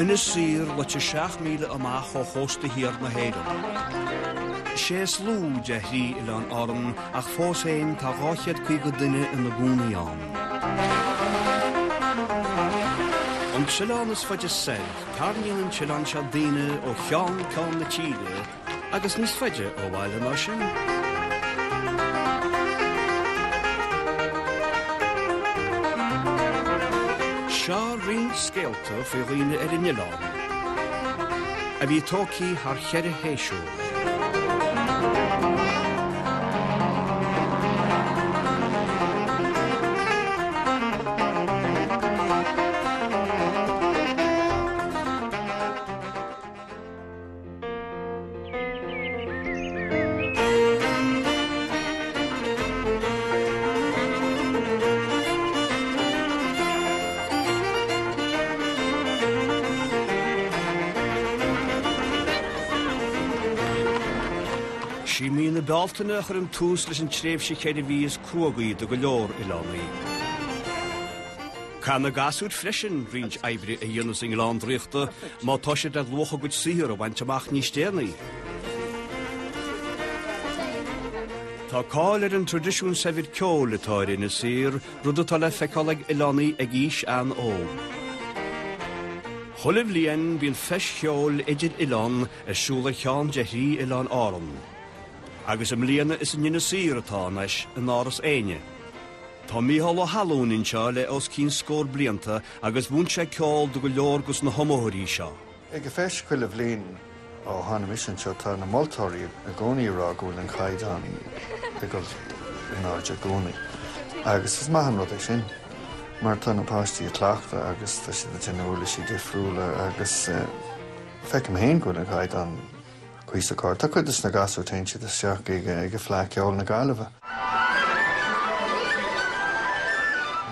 Inis Oírr luite 7 míle amach ó chósta thiar na hÉireann. Is é is lú de thrí oileán Árann ach fós féin tá 250 duine ina gcónaí ann. An t-oileán is faide soir, tarraingíonn an t-oileán seo daoine ó cheann ceann na tíre agus níos faide ó bhaile ná sin. Seo roinnt scéalta faoi dhaoine ar an oileán a bhí tógtha thar cheithre shéasúr. Sí mí na Bealtaine a chuireann tús leis an tréimhse cheithre mhí is cruógaí do go leor oileánaí. Caithfidh na gasúir freisin roinnt oibre a dhéanamh sa nGleann Draíochta má tá siad le luach a gcuid saothair a bhaint amach níos déanaí. Tá cáil ar an traidisiún saibhir ceoil atá ar Inis Oírr, rud atá le feiceáil ag oileánaigh ag aois an-óg. Chuile bhliain bíonn feis cheoil idir-oileán ar siúl ar cheann de thrí oileán Árann. Agus i mbliana is in Inis Oírr atá an fheis in Áras Éinne. Tá Mícheál Ó hAlúin anseo le os cionn scór blianta agus mhúin sé ceol do go leor dos na hiomaitheoirí seo. Ag an bhfeis chuile bhliain ó tháinig mise anseo tá na moltóirí i gcónaí ag rá go bhfuil an caighdeán ag dul in airde i gcónaí agus is maith an rud é sin mar tá na páistí ag cleachtadh agus tá siad ag déanamh uirlisí difriúla agus feicim féin go bhfuil an caighdeán Cuíosach ard. Tá cuid de na gasúir téann siad isteach ag ag Fleadh Cheoil na Gaillimhe.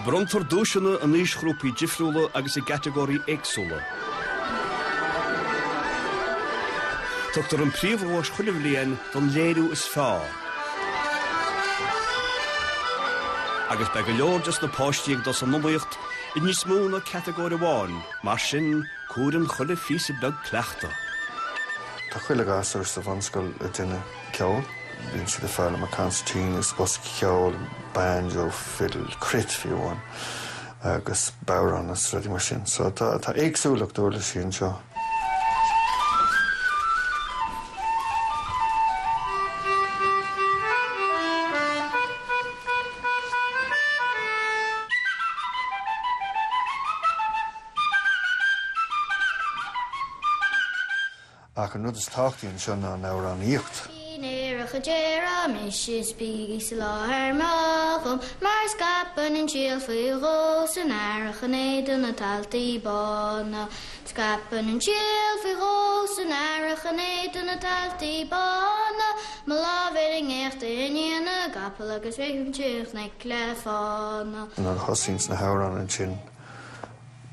Bronntar duaiseanna in aoisghrúpaí difriúla agus i gcatagóirí éagsúla. Tugtar an príomhdhuais chuile bhliain don léiriú is fearr. Agus beidh go leor des na páistí ag dul san iomaíocht i níos mó ná catagóir amháin, mar sin, Cuireann chuile phíosa beag cleachtadh. Tá chuile ghasúr sa bhunscoil ag déanamh ceoil. Bíonn siad ag foghlaim an concertina, is bosca ceoil, banjo, fiddle, cruit fiú amháin, agus bodhrán is rudaí mar sin. So tá tá éagsúlacht uirlisí anseo. Ach an rud is tábhachtaí anseo ná an amhránaíocht. Faoin earrach a déarfaimis is bígí sa láthair maith dhom mar scaipeann an síol faoi dhó san earrach in éadan na taltaí bána. Scaipeann an síol faoi dhó san earrach in éadan na taltaí bána. Mo lámh ar an ngéach i ndiaidh na gcapall agus rithim trí chnoic le fána. Nuair a thosaíonns na hamhráin ansin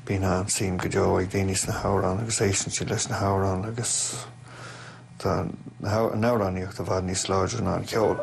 bíonn an-suim go deo ag daoine sna hamhráin agus éisteann siad leis na hamhráin agus tá an amhránaíocht i bhfad níos láidre ná an ceol.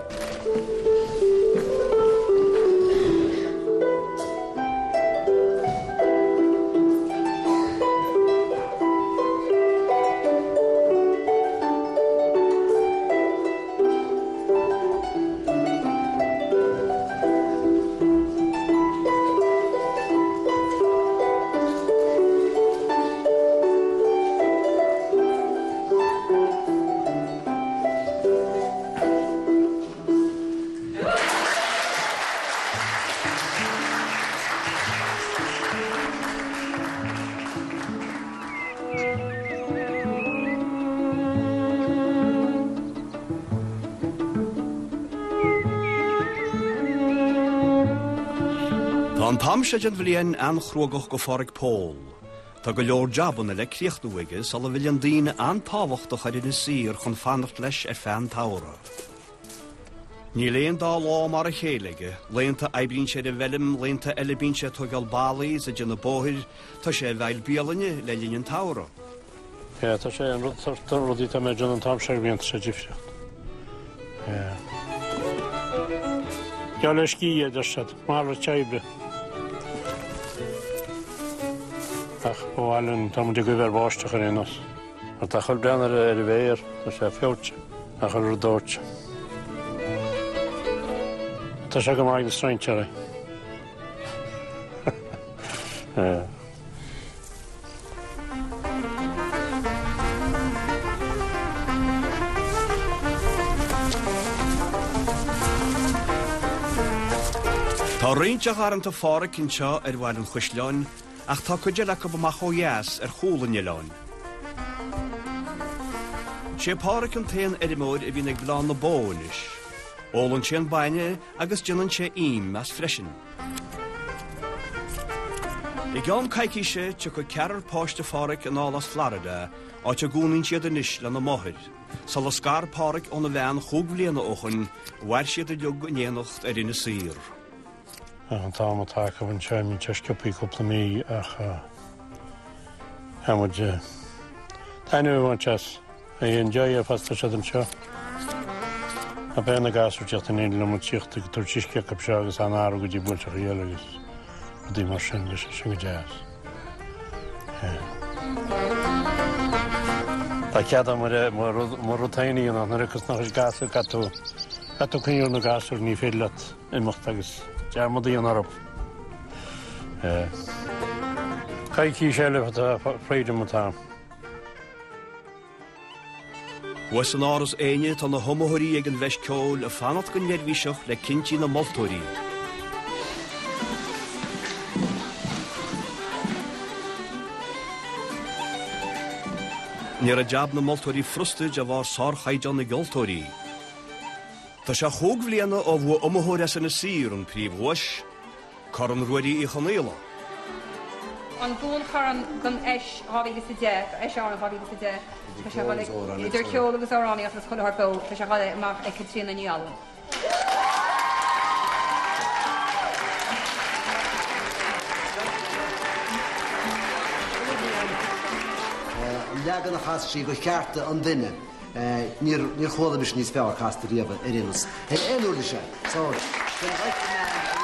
Tá an t-am seo den bhliain an-chruógach go Phádraig Pól. Tá go leor jabanna le críochnú aige sula bhfilleann daoine an-tábhachtach ar Inis Oírr chun fanacht leis ar feadh an tsamhraidh. Níl aon dá lá mar a chéile aige, laethanta oibríonn sé ar an bhfeilm, laethanta eile bíonn sé ag tógáil ballaí is ag déanamh bóthair, tá sé i bhfeighil bialainne le linn an tsamhraidh. Yeah, tá sé an rud sort rudaí tá mé ag déanamh an t-am seo bíonn sé difríocht. Yeah. Geall le scíth a deir siad, malairt oibre. Ach ba mhaith linn, tá muid ag goimh ar bháisteach ar aon nós. Mar tá chuile bhreathnú ar an bhféar, tá sé feoite, tá chuile rud dóite. Tá sé go maith ag na strainséirí. Tá roinnt de gharranta Phádhraic anseo ar Bhaile an Chaisleáin ach tá cuid eile acu amach ó dheas ar chúl an oileáin. Sé Pádhraic an t-aon fheirmeoir a bhíonn ag bleán na bó anois. Ólann sé an bainne agus déanann sé im as freisin. I gceann coicíse, tiocfaidh ceathrar páiste Phádhraic anall as Florida, áit a gcónaíonn siad anois lena máthair. Sula scar Pádhraic óna bhean chúig bhliana ó shoin, mhair siad uilig in éineacht ar Inis Oírr. An t-am atá acu anseo, imíonn sé sciobthaí cúpla mí ach tá muid taitneamh a bhaint as. I enjoy é fosta siad anseo. Ach beidh na gasúir teacht in éindí liom ag tíocht ag tabhairt uisce acu seo agus an athrú go dtí buailteacha eile agus rudaí mar sin, beidh sé sin go deas. Tá cead agam mo rud féin a dhéanamh nuair a cosnóidh gasúir caithfidh tú caithfidh tú coinneáil na gasúir ní féidir leat imeacht agus dearmad a dhéanamh orthu. Coicís eile atá freedom atá. Thuas in Áras Éinne tá na hiomaitheoirí ag an bhFeis Ceoil ag fanacht go neirbhíseach le cinntí na moltóirí. Ní raibh jab na moltóirí frusta de bharr sárchaighdeán na gceoltóirí. Tá sé chúig bhliana ó bhuaigh iomaitheoir as Inis Oírr an príomhdhuais. Corn Ruairí Uí Chonaola. An buanchorn don Fheis 2010, Fheis Árann 2010, tá sé ag dul idir ceol agus amhránaíocht agus chuile shórt beo, tá sé ag dul amach ag Caitríona Ní Fhallúin. An leagan a chas sí de Chearta an Duine, níor chuala mise níos fearr casta riamh ar aon nós. Ar aon uirlis é. So, sin right the man a bhí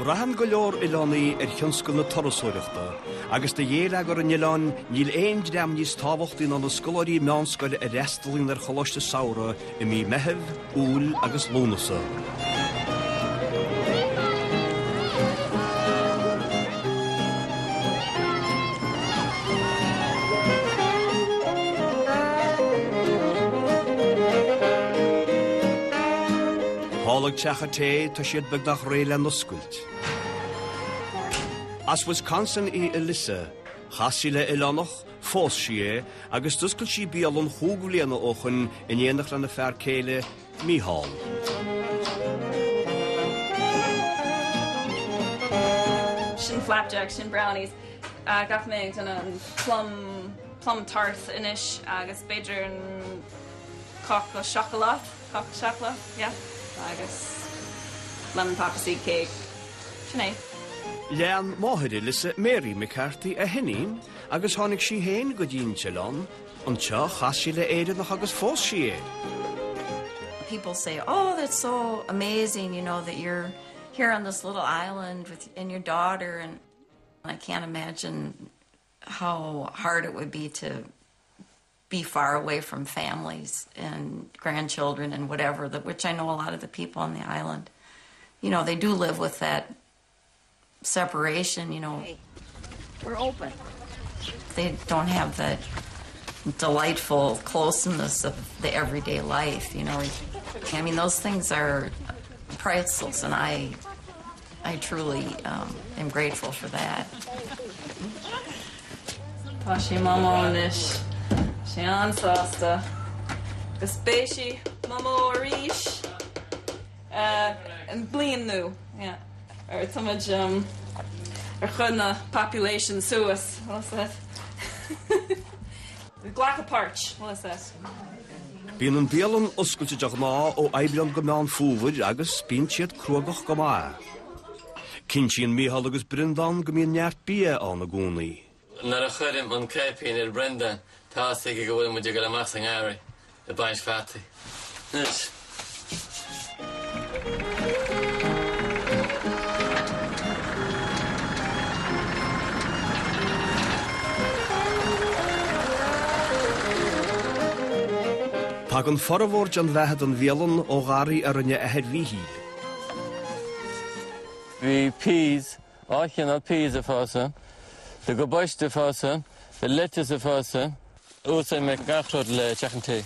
Braitheann go leor oileánaí ar thionscal na turasóireachta agus do ghéilleagar an oileáin níl aon dream níos tábhachtaí ná na scoláirí meánscoile a fhreastalaíonn ar choláiste samhraidh i mí Meithimh, Iúil agus Lúnasa. Thall ag Teach an Tae, tá siad beagnach réidh le n-oscailt. As Wisconsin í Alyssa. Chas sí le oileánach, phós sí é, agus d'oscail sí bialann chúig bhliana ó shoin in éineacht lena fear céile, Mícheál. Sin flapjacks, sin brownies. Gach mé ag déanamh an plum, plum tart anois agus b'fhéidir an cáca chocolate, cáca chocolate, yeah, agus lemon poppy seed cake. Sin é. Lean máthair Alyssa, Mary McCarthy, a hiníon agus tháinig sí féin go dtí an t-oileán. Anseo chas sí le Éireannach agus phós sí é. People say, oh, that's so amazing, you know, that you're here on this little island with and your daughter and I can't imagine how hard it would be to be far away from families and grandchildren and whatever, that which I know a lot of the people on the island, you know, they do live with that separation, you know. Hey, we're open. They don't have the delightful closeness of the everyday life, you know. I mean, those things are priceless, and I, I truly um, am grateful for that. Tá sí mamó anois. Sí an-sásta. Agus beidh sí mamó arís an bliain nua. Yeah. Ar tá muid ar chur na population suas. What's that? Glacadh páirt. What's that? Bíonn an bialann oscailte de ghnáth ó Aibreán go Meán Fómhair agus bíonn siad cruógach go maith. Cinntíonn Mícheál agus Breandán go mbíonn neart bia ann i gcónaí. Nuair a chuirim an caipín ar Bhrendan tá a fhios aige go bhfuil muid ag dul amach sa ngarraí ag baint fataí. Anois. Tagann formhór den bheatha don bhialann ó gharraí a rinne athair Mhíchíl. Bhí peas, dhá chineál peas ag fás ann, tá gabáiste ag fás ann, tá lettuce ag fás ann. Úsáid mé gach rud le teach an tae.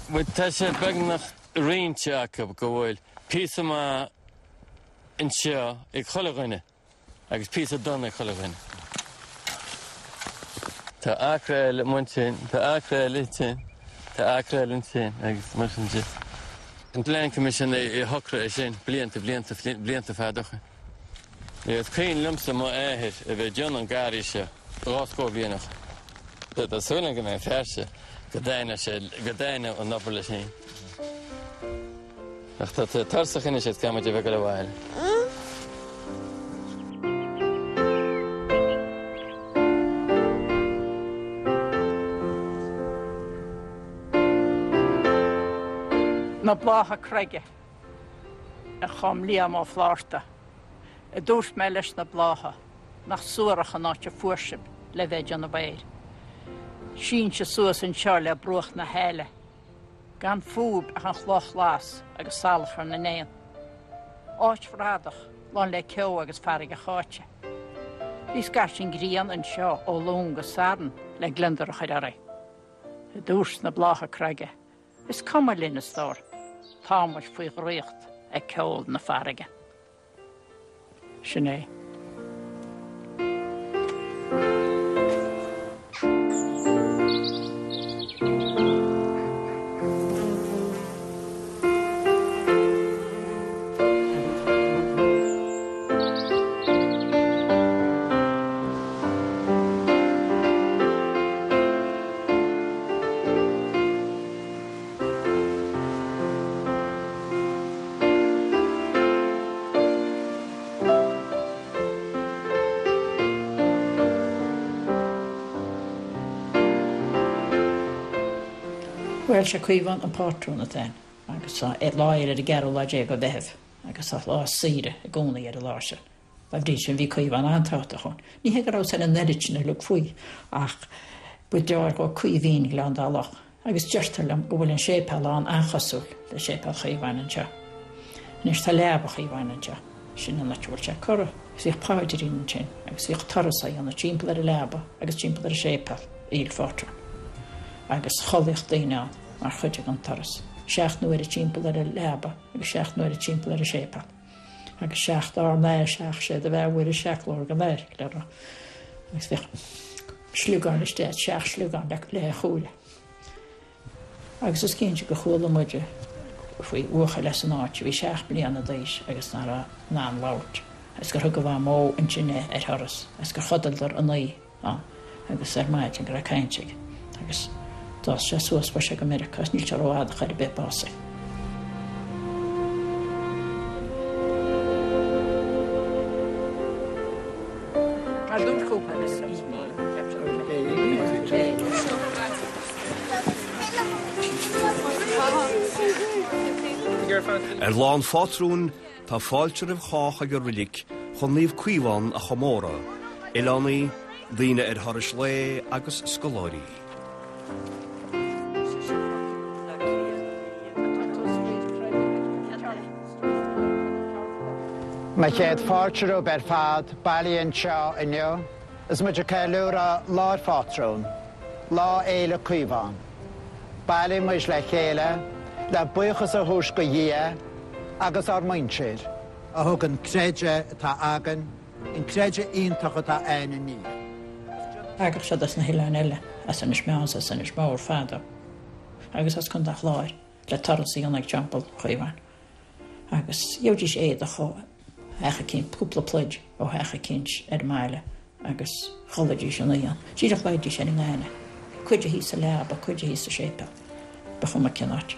Bhuel, tá sé beagnach roinnte acu go bhfuil píosa maith anseo ag chuile dhuine agus píosa dona ag chuile dhuine. Tá acra eile ansin, tá acra eile ansin, tá acra eile ansin agus mar sin de. An Land Commission a shocraigh é sin blianta, blianta, blianta fada ó shin. Is cuimhin liomsa m'athair a bheith ag déanamh an garraí seo dhá scór bliain ó shin. Tá súil agam go mbeidh an fear seo, go dtaitneoidh sé, go dtaitneoidh an obair leis féin. Ach tá tú tuirseach anois is caithfidh muid a bheith ag dul abhaile. Na Blátha Creige. a chum Liam Ó Flátharta, a dúirt mé leis na blátha, nach suarach an áit a fuair sibh le bheith ag déanamh aeir. Sínte suas anseo le bruach na haille, gan fúib ach an chloch ghlas agus salachar na n-éan. Áit bhradach, lán le ceo agus farraige cháite. Ní scairteann grian anseo ó Luan go Satharn le gliondar a chur orainn. A dúirt na blátha creige. Is cuma linn, a stór, tá muid faoi dhraíocht ag ceol na farraige. Sin é. Bhuel, sé Caomhán an pátrún atá ann agus tá lá fhéile ar an gceathrú lá déag de Mheitheamh agus tá lá saoire i gcónaí ar an lá sin. Dá bhrí sin bhí Caomhán an-tábhachtach dhúinn. Ní hé go rabhas ar an oiread sin uilig faoi ach ba deoir dhó Caoimhín Ghleann Dá Loch agus deirtear liom go bhfuil an séipéal ann an-chosúil le séipéal Chaomháin anseo. Anois tá leaba Chaomháin anseo, sin an áit a bhfuil sé curtha. Agus bhíodh paidrín ansin agus bhíodh turas á dhéanamh timpeall ar an leaba agus timpeall ar an séipéal, Oíche Phátrúin. Agus chodlaíodh daoine ann mar chuid den turas. Seacht n-uaire timpeall ar an leaba agus seacht n-uaire timpeall ar an séipéal. Agus seacht Ár nAthair, seacht Sé do Bheatha Mhuire, seacht Glór don Aer, le rá. Agus bhíodh sliogáin istigh, seacht sliogán le le chuaille. Agus is cinnte gur chuala muide faoi bhuachaill as an áit a bhí seacht mbliana d'aois agus nach raibh in ann labhairt, agus gur thug a mhamó ansin é ar thuras, agus gur chodaileadar an oíche ann agus ar maidin go raibh caint aige agus d'fhás sé suas, fuair sé go Meiriceá agus níl sé rófhada chor ar bith básaithe. Ar Lá an Phátrúin, tá fáilte roimh chách ag an reilig chun Naomh Caomhán a chomóradh, oileánaigh, daoine ar thurais lae agus scoláirí. Mo chéad fáilte romhaibh ar fad bailithe anseo inniu is muid ag ceiliúradh Lá an Phátrúin, Lá Fhéile Caomhán. Bailíonn muid le chéile le buíochas a thabhairt go Dhia agus ár muintir, a thug an creideamh atá againn, an creideamh iontach atá ann i nDia. Thagadh siad as na hoileáin eile, as Inis Meáin is as Inis Mór fadó, agus as Contae an Chláir le turas a dhéanamh ag Teampall Chaomháin. Agus gheobhaidís éadach ó theach eicínt, cúpla pluid ó theach eicínt ar an mbaile agus chodlaidís an oíche ann. Díreach luídís ar an ngaineamh, cuid a thíos sa leaba, cuid a thíos sa séipéal, ba chuma cén áit.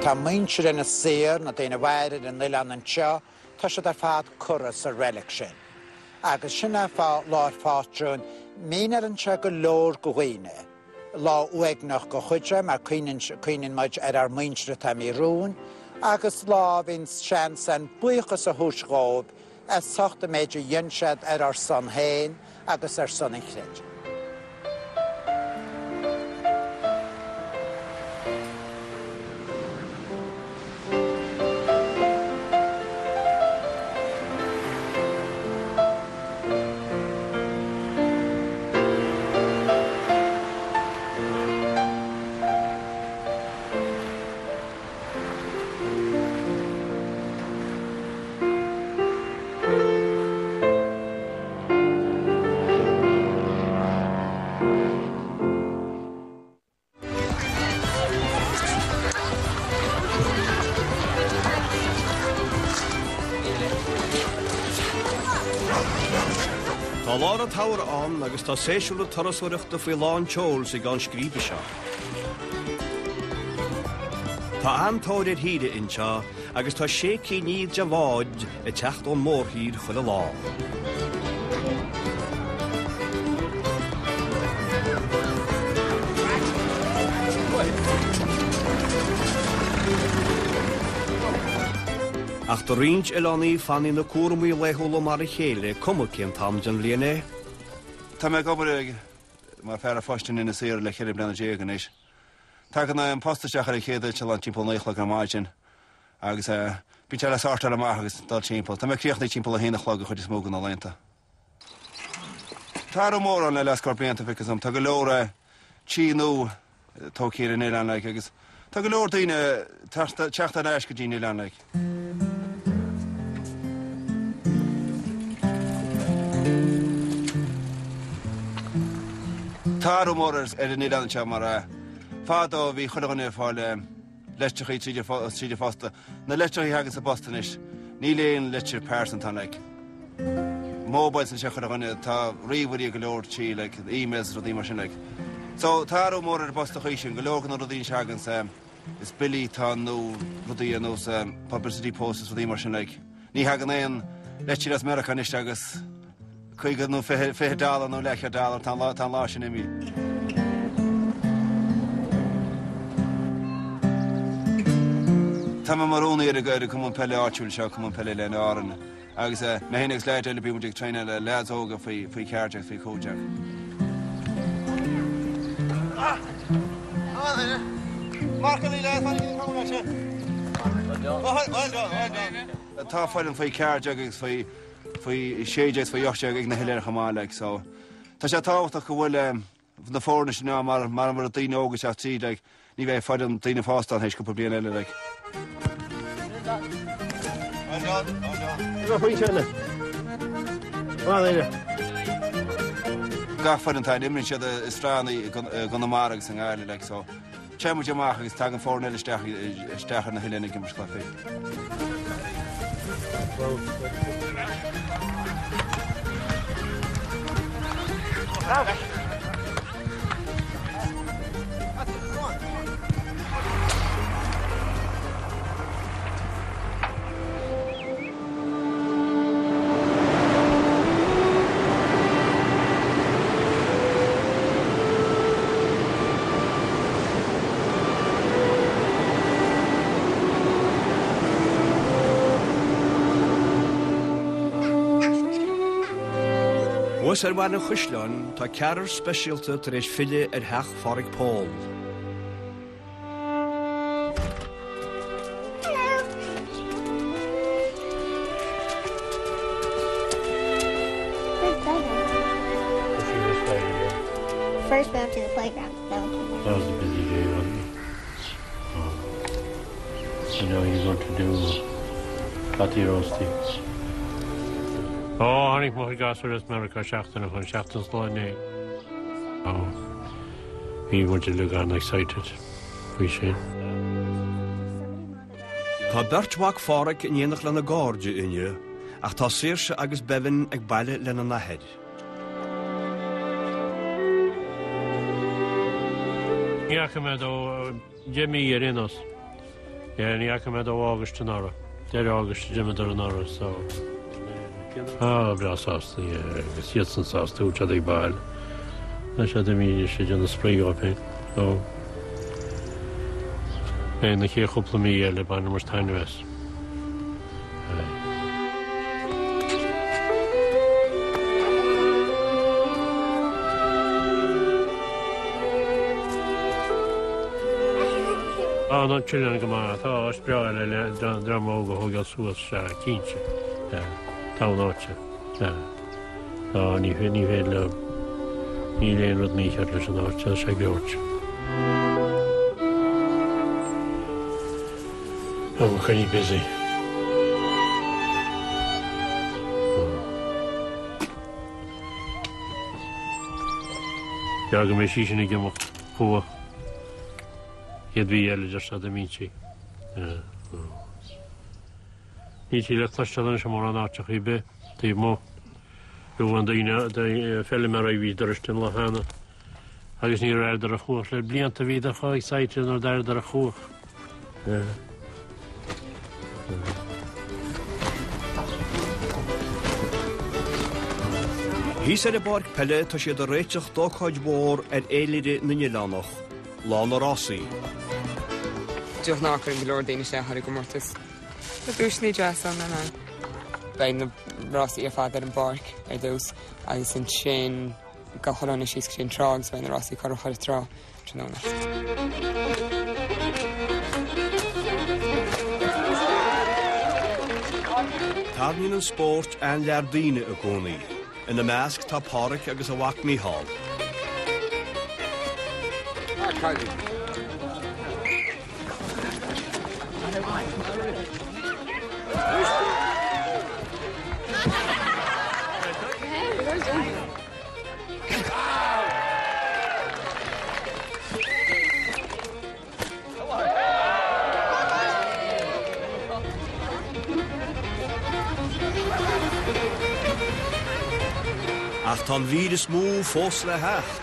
Tá muintir Inis Oírr, na daoine a mhair ar an oileán anseo, tá siad ar fad curtha sa reilig sin. Agus sin é fáth Lá an Phátrúin. Míníonn sé go leor go dhaoine. Lá uaigneach go chuid sé mar cuimhníonn muid ar ár muintir atá imithe romhainn agus lá a bhíonn seans ann buíochas a thabhairt dhóibh as ucht an méid a dhein siad ar ár son féin agus ar son an chreidimh. Tá lár an tsamhraidh ann agus tá séasúr na turasóireachta faoi lán tseoil sa gceann scríbe seo. Tá an-tóir ar shaoire anseo agus tá sé cinn de bháid ag teacht ón mórthír chuile lá. Ach do roinnt oileánaigh fanfaidh na cúramaí laethúla mar a chéile, cuma cén t-am den bhliain é. Tá mé ag obair mar fear an phoist in Inis Oírr le 14 bliana anois. Tagann an post isteach ar an chéad eitleán timpeall 9 a chlog ar maidin agus bíonn sé le sórtáil amach agus dul timpeall. Tá mé críochnaithe timpeall 1 a chlog an chuid is mó de na laethanta. Tá athrú mór ann le leathscór blianta fiche is tá go leor tí nua tógtha ar an oileán like agus tá go leor daoine teacht ar ais go dtí an oileán like. Tá athrú mór ar an oileán anseo mar fadó bhí chuile dhuine ag fáil litreachaí tríd an phost. Na litreachaí a thagann sa bpost anois, níl aon litir pearsanta ann like. Mobiles anseo chuile dhuine, tá ríomhairí ag go leor tí like, emails is rudaí mar sin like. So tá athrú mór ar an bpost a chaoi sin, go leor de na rudaí a thagann is billí atá ann nó rudaí ar nós publicity posts is rudaí mar sin like. Ní thagann aon litir as Meiriceá anois agus 50 nó 20 dollar nó leathchéad dollar, tá an lá sin imithe. Tá mé mar rúnaí ar an gcumann peile áitiúil seo, Cumann Peile Oileáin Árann, agus mé féin agus leaid eile bíonn muid ag traenáil le leaids óga faoi 14 faoi 15. Tá foireann faoi 14 agus faoi faoi 16 is faoi 18 ag na hoileáin chomh maith like so tá sé tábhachtach go bhfuil na foirne sin ann mar mura bhfuil daoine óga ag teacht tríd like ní bheidh foireann daoine fásta ann théis cúpla bliain eile like. Gach foireann atá ann imríonn siad i sraitheanna i gConamara agus i nGaillimh like so Téann muid amach agus tagann foirne eile isteach isteach ar na hoileáin ag imirt cluichí. Thuas ar Bhaile an Chaisleáin, tá ceathrar speisialta tar éis filleadh ar theach Phádraig Pól. First we went to the playground. Then we came back. That was a busy day, wasn't it? Oh. You know, you're going to do prátaí rósta. Ó, tháinig mo chuid gasúr as Meiriceá seachtain ó shin, seachtain is lá inné. Ó, bhí muid uilig an-excited faoi sin. Tá beirt mhac Phádhraic in éineacht lena gcairde inniu, ach tá Saoirse agus Bevin ag baile lena n-athair. Ní fhaca mé iad ó 10 mí ar aon nós. Yeah, ní fhaca mé iad ó August anuraidh. Deireadh August a d'imíodar anuraidh, so. Ah, breá sásta, yeah, agus iadsan sásta, chuaigh siad ag baile. Tá siad imithe anois ag déanamh spraoi dhóibh féin. So, beidh na chéad chúpla mí eile, bainfidh muid taitneamh as. Tá an t-oileán go maith, tá áit breá eile le dream óg a thógáil suas, sea, cinnte. Tá an áit, sea. Tá, ní féidir leo, níl aon rud mícheart leis an áit, tá sé beoite. Tá mo choinne busy. Gearr go mbeidh sí sin ag imeacht chucu chéad mhí eile deir siad a mbíonn sí. Níl sí le cloisteáil anois i mórán áiteacha ar bith taobh amuigh. Fiú an daoine feilméaraí a bhí dorais den lá cheana agus ní raibh aird ar an chuach le blianta bhíodar chomh excited nuair d'aird ar an chuach. Thíos ar an bpáirc peile tá siad ag réiteach d'ócáid mhór ar fhéilire na n-oileánach, Lá na Rásaí. De ghnáth cuireann go leor daoine isteach ar an gcomórtas. Tá duaiseanna deasa ann ar ndóigh. Beidh na rásaí ar fad ar an bpáirc ar dtús agus ansin gabhfaidh chuile dhuine síos go dtí an trá agus beidh na rásaí curach ar an trá tráthnóna. Tarraingíonn an spórt an-lear daoine i gcónaí. Ina measc tá Páraic agus a mhac Mícheál. Ach tá an mhír is mó fós le theacht.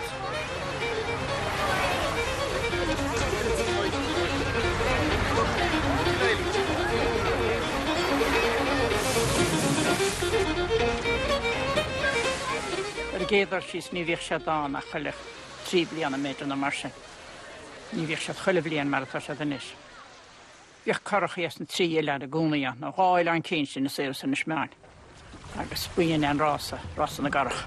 Ar an gcéad dul síos ní bhíodh siad ann ach chuile thrí bliana b'fhéidir nó mar sin. Ní bhíodh siad chuile bhliain mar atá siad anois. Bhíodh curachaí as na trí oileán i gcónaí ann, nó dhá oileán cinnte, Inis Oírr is Inis Meáin, agus b'in é an rása, rása na gcurach.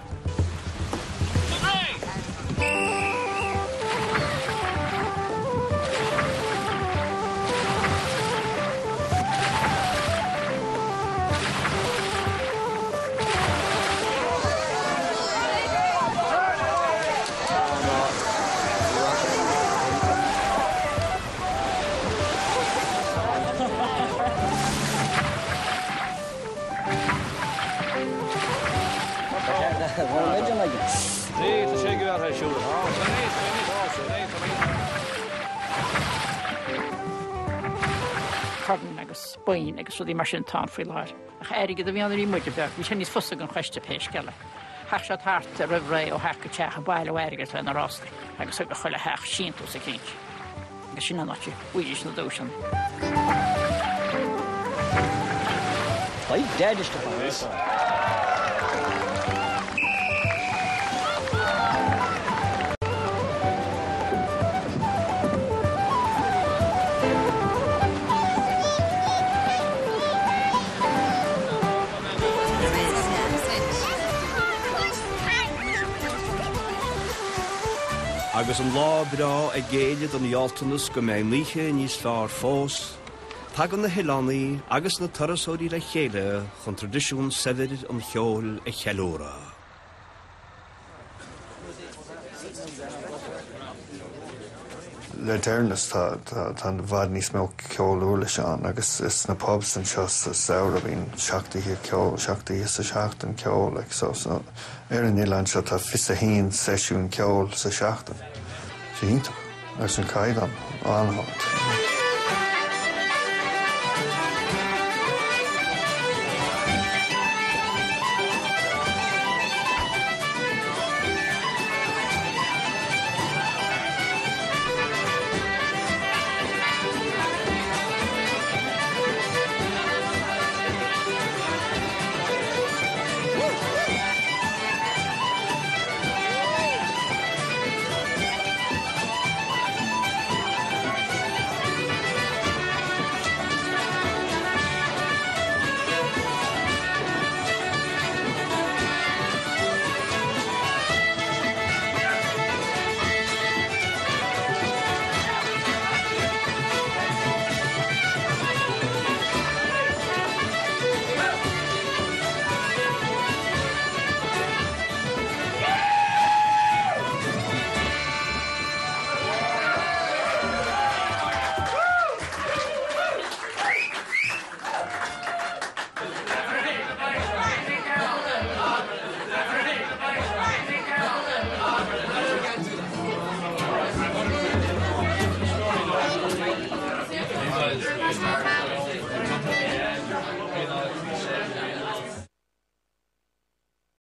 Corn agus boinn agus rudaí mar sin atá ann faoi láthair. Ach airgead a bhí ann nuair a bhí muide beag. Bhí sé níos fusa don choiste pé scéal é. Thagadh siad thart roimh ré ó theach go teach ag bailiú airgid le na rástaí agus thugadh chuile theach síntiús eicínt agus sin an áit a bhfaighidís na duaiseanna. Beidh Deaid isteach. Agus an lá breá ag géilleadh don ghealltanas go mbeidh an oíche níos fearr fós, tagann na hoileánaigh agus na turasóirí le chéile chun traidisiún saibhir an cheoil a cheiliúradh. Le deireanas tá i bhfad níos mó ceol uirlise ann agus sna pubs anseo sa samhradh bíonn seacht oíche ceoil, seacht oíche sa seachtain ceoil like so so ar an oileán seo tá 21 seisiún ceoil sa seachtain. Tá sé iontach agus an caighdeán an-ard.